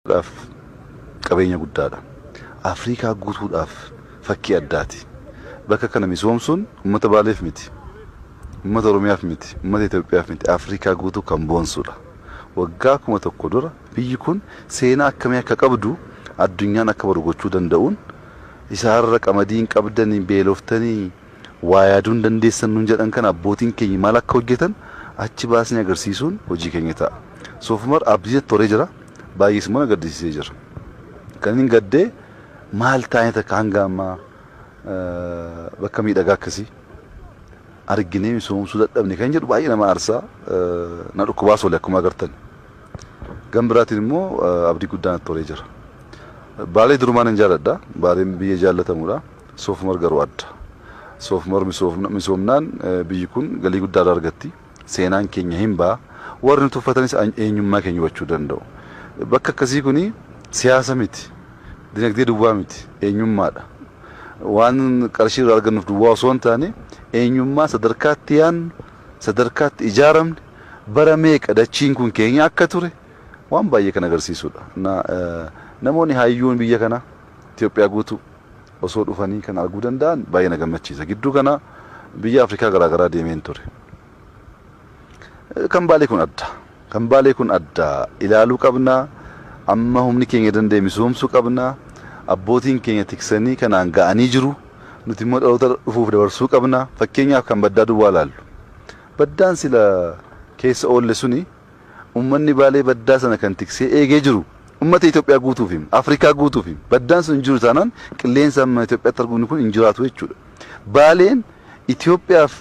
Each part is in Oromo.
Itoophiyaadhaaf qabeenya guddaadha. Afrikaa guutuudhaaf fakkii addaati. Bakka kana misoomsuun uummata Baaleef miti, uummata Oromiyaaf miti, uummata Itoophiyaaf miti, Afrikaa guutuu kan boonsudha. Waggaa 1000 dura biyyi kun seenaa akkamii akka qabdu addunyaan akka baru gochuu danda'uun isaarra qamadii hin qabdanii beeloftanii waa yaaduu hin dandeessan nuun jedhan kana abbootiin keenya maal akka hojjetan achi baasnee agarsiisuun hojii keenya ta'a. Soofumar abdii toree jira. Baay'ees immoo na gaddisiisee jira. Kan inni gaddee maal taa'ee takka hanga ammaa bakka miidhagaa akkasii arginee misoomsuu dadhabne kan jedhu baay'ee nama aarsaa, na dhukkubaas oole akkuma agartan. Gan biraatiin immoo abdii guddaan natti horee jira. Baalee durumaan hin jaalladha. Baaleen biyya jaallatamudha. Soofumar garuu adda. Soofumar misoomnaan biyyi kun galii guddaa irraa argatti. Seenaan keenya hin ba'a. Warri nu tuffatanis eenyummaa keenya hubachuu danda'u. Bakka akkasii kuni siyaasa miti. Dinagdee duwwaa miti. Eenyummaadha. Waan qarshii irraa argannuuf duwwaa osoo hin taane eenyummaa sadarkaatti yaannu, sadarkaatti ijaaramne, bara meeqa dachiin kun keenya akka ture waan baay'ee kan agarsiisudha. Namoonni hayyuun biyya kana Itoophiyaa guutuu osoo dhufanii kan arguu danda'an baay'ee na gammachiisa. Gidduu kana biyya Afrikaa garaagaraa deemeen ture. Kan Baalee kun adda. Kan Baalee kun adda. Ilaaluu qabna. Amma humni keenya danda'e misoomsuu qabna. Abbootiin keenya tiksanii kanaan ga'anii jiru. Nuti immoo dhaloota dhufuuf dabarsuu qabna. Fakkeenyaaf kan baddaa duwwaa ilaallu. Baddaan sila keessa oolle suni uummanni Baalee baddaa sana kan tiksee eegee jiru uummata Itoophiyaa guutuuf hima. Afrikaa guutuuf hima. Baddaan sun hin jiru taanaan qilleensa amma Itoophiyaatti arguun kun hin jiraatu jechuudha. Baaleen Itoophiyaaf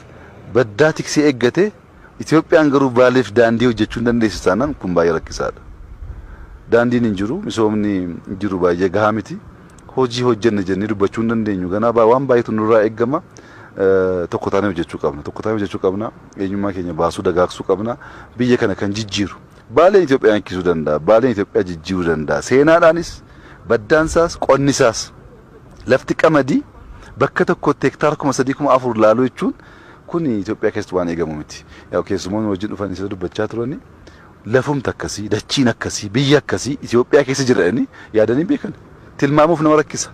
baddaa tiksee eeggate, Itoophiyaan garuu Baaleef daandii hojjechuu hin dandeessu taanaan kun baay'ee rakkisaadha. Daandiin hin jiru, misoomni hin jiru baay'ee gahaa miti. Hojii hojjenne jennee dubbachuu hin dandeenyu. Ganaa waan baay'eetu nurraa eeggama. Tokko taanee hojjechuu qabna. Tokko taanee hojjechuu qabna. Eenyummaa keenya baasuu dagaagsuu qabna. Biyya kana kan jijjiiru. Baaleen Itoophiyaa hiikkisuu danda'a. Baaleen Itoophiyaa jijjiiruu danda'a. Seenaadhaanis, baddaansaas, qonnisaas. Lafti qamadii bakka tokkotti hektaara 3000 4000 laaluu jechuun kun Itoophiyaa keessatti waan eegamu miti. Yaa keessumoonni wajjin dhufan isa dubbachaa turani lafumti akkasii, dachiin akkasii, biyya akkasii Itoophiyaa keessa jira jedhanii yaadanii beekan. Tilmaamuuf nama rakkisa.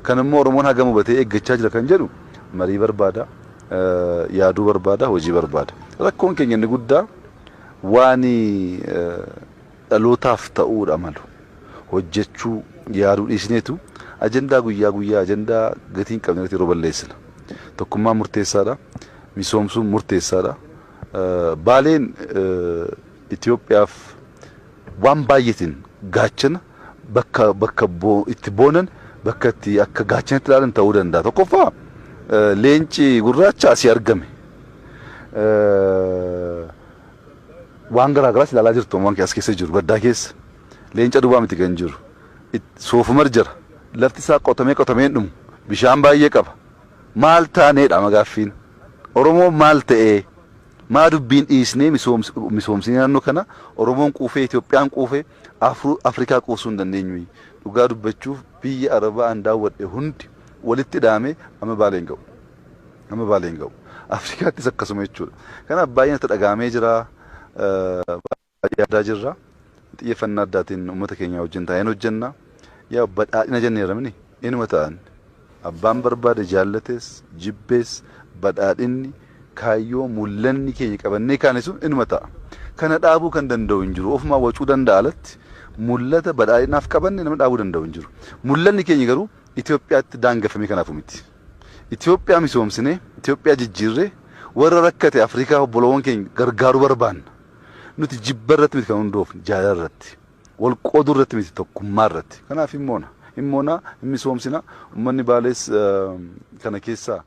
Kan immoo Oromoon hagam hubatee eeggachaa jira kan jedhu marii barbaada, yaaduu barbaada, hojii barbaada. Rakkoon keenya inni guddaa waan dhalootaaf ta'uudha malu hojjechuu yaaduu dhiisneetu ajandaa guyyaa guyyaa ajandaa gatii hin qabne irratti yeroo balleessina. Tokkummaan murteessaadha. Misoomsuun murteessaadha. Baaleen Itoophiyaaf waan baay'eetiin gaachana bakka bakka itti boonan, bakka itti akka gaachanatti ilaalan ta'uu danda'a. Tokkoffaa leenci gurraacha asii argame. Waan garaa garaas ilaalaa jirtu waan as keessa jiru baddaa keessa. Leenca duwwaa miti kan jiru. Soofumar jira. Lafti isaa qotamee qotamee hin dhumu. Bishaan baay'ee qaba. Maal taaneedha magaaffiin? Oromoon maal ta'ee? Maa dubbiin dhiisnee misoomsinee naannoo kana Oromoon quufee, Itoophiyaan quufee, Afrikaa quufsuu hin dandeenyu? Dhugaa dubbachuuf biyya Arabaa an daawwadhe hundi walitti dhaamee amma Baaleen ga'u. Amma Baaleen ga'u. Afrikaattis akkasuma jechuudha. Kanaaf baay'ee natti dhaga'amee jira. Baay'ee yaadaa jirra. Xiyyeeffannaa addaatiin uummata keenya wajjin taa'een hojjenna. Yaa badhaadhina jenneerra mini inuma ta'an. Abbaan barbaade jaallates jibbees badhaadhinni kaayyoo mul'anni keenya qabannee kaane sun inuma ta'a. Kana dhaabuu kan danda'u hin jiru. Ofumaa wacuu danda'a alatti mul'ata badhaadhinaaf qabanne nama dhaabuu danda'u hin jiru. Mul'anni keenya garuu Itoophiyaatti daangeffamee kanaafu miti. Itoophiyaa misoomsinee, Itoophiyaa jijjiirree warra rakkate Afrikaa obboloowwan keenya gargaaruu barbaanna. Nuti jibba irratti miti kan hundoofne, jaalala irratti. Wal qooduu irratti miti, tokkummaa irratti. Kanaaf himmoona. Himmoona, hin misoomsina. Uummanni Baalees kana keessaa